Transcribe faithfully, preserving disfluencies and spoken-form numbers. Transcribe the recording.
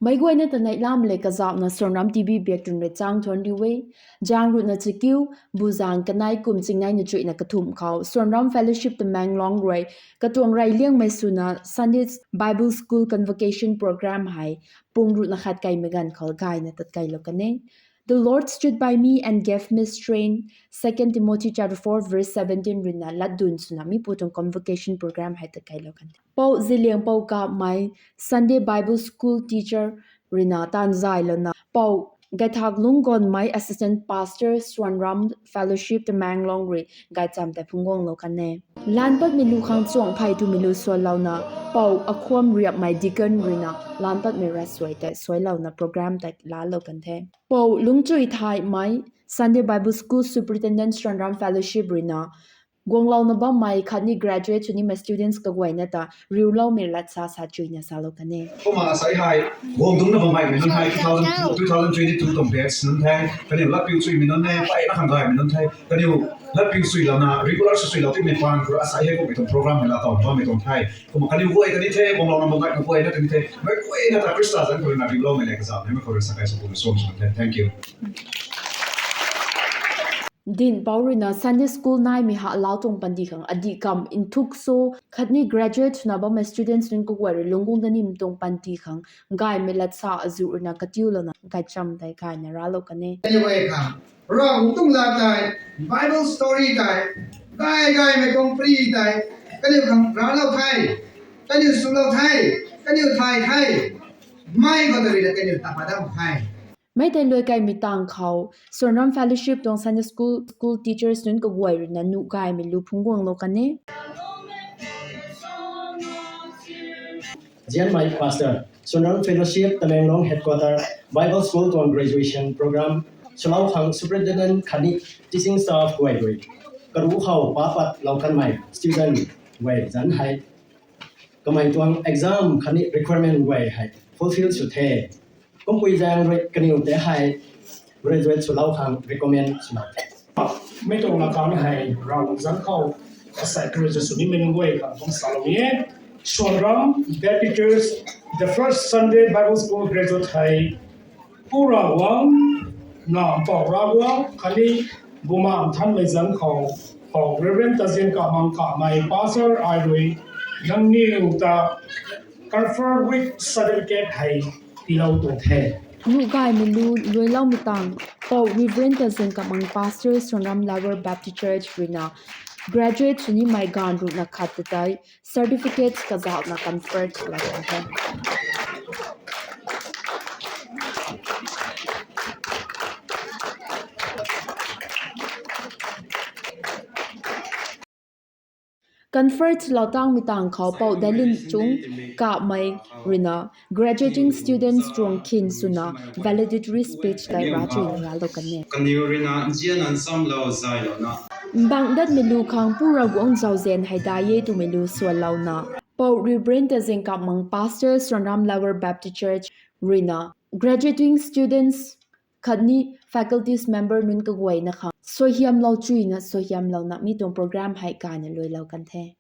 Meic guayna ta neihlamei le kazauhna Swanram T V biak tun rui chang thuan riu e. Jang ruhna chakiu, buzang kanei kum chingnei na chuihna kathumh khou Swanram Fellowship Tamenglong rui katuang rey liangmei swna Sunday Bible School Convocation Program hei pung ruhna khat kaimei ganv khou gayna tat kailou kan e. The Lord stood by me and gave me strength, Second Timothy chapter four verse seventeen ruina latdun swna mi pu tuang convocation program hei tat kailou kan e. Pou Ziliang Pou Kapmei, Sunday Bible School teacher ruina taanv zaylouna, Pou Gaithak Lunggonmei, Assistant Pastor, Swanram Fellowship Tamenglong rui gaychamv tei phungc guanglou kan e. Lan patmei lu khang chuangh phey twmei lu sualouna, Pou Akhuam Riapmei, Deacon ruina lan patmei ravsuai tei suailouna program tei laalou kan the. Pou Lungchui Thaymei, Sunday Bible School Superintendent, Swanram Fellowship ruina guanglouna bammei khatni graduate sw nimei students kaguayna ta riuloumei latsa sa chuina salou kan e. Kumna asei hei guang dungcna bammei mei nunc hei two thousand, two thousand twenty-two tuang batch nunc the. Kaniw latpiu chuimei nunc e, mpeyna khang gaymei nunc the. Kaniw latpiu chuilouna regular sw chuilou timei paan khou asei hei kummei tuang program hei laa taw bammei tuang the. Kumna kaniw guay kani the, guanglouna bam gaymei guayna kani the. Meic guayna ta Khrista zanc khou ruina riuloumei le kazauh nimei khou rui sa kai sa puna suam sw the. Thank you. Dinhpouc ruina Sunday School naimei ha lau tuang panty khang adih kam nthuk sw khatni graduate swna bammei students nunc kaguay rui lungc guang da nim tuang panty khang gaymei latsa azuh ruina katiulouna gaychamv tei gayna raclou kan e. Anyway, khang Ravguangc tuang lat tei, Bible story tei, gay gaymei tuang pri tei kaniw khang raclou the, kaniw swlou the, kaniw thay the, mei khou ta ruina kaniw ta pat dam the. Mei tei luai kaimei tang khou Swanram Fellowship tuang Sunday School, school teachers nunc kaguay ruina nuh gaymei lu phungc guanglou kan e. Zianmei Pastor, Swanram Fellowship Tamenglong Headquarter Bible School tuang graduation program swlou khang superintendent khatni teaching staff guay rui karuc khou pa patlou kanmei student guay zanc hei kamei tuang exam khatni requirement guay hei fulfill sw the. Kumpui zaeng rui kaniw tei hei graduate swlou khang recommend swlou the. Mei tuang lakang hei Ravguangc zanc khou asei graduate sw nimei nunc guay khang kum salou ni e. Swanram Baptist Church, the first Sunday Bible School graduate hei Pu Ravguangc, Nac Mpouh Ravguangc khatni Bumaengh Nthanmei zanc khou Pou Reverend Tazin Kapmang Kapmei Pastor ai rui nangniw ta confer with certificate hei tiilou tuang the. Nuh gaymei lu luailoumei tang Pou Reverend Tazin Kapmang Pastor, Swanram Lower Baptist Church ruina graduate sw nimei ganv ruhna khat ta tei certificate kazauhna confer lou kan the. Confer lou tangmei tang khou Pou Dalin Chung Kapmei ruina graduating students tuang khin swna valedictory speech tei rachuina raclou kan e. Kaniw ruina nzian nsamlou zaylouna, mbang datmei lu khang Pu Ravguangc zauzian hei dai e twmei lu sualouna, Pou Reverend Tazin Kapmang Pastor, Swanram Lower Baptist Church ruina graduating students khatni faculties member nunc kaguayna khang suaihiamlou chuina suaihiamlouna mi tuang program hei gayna luailou kan the.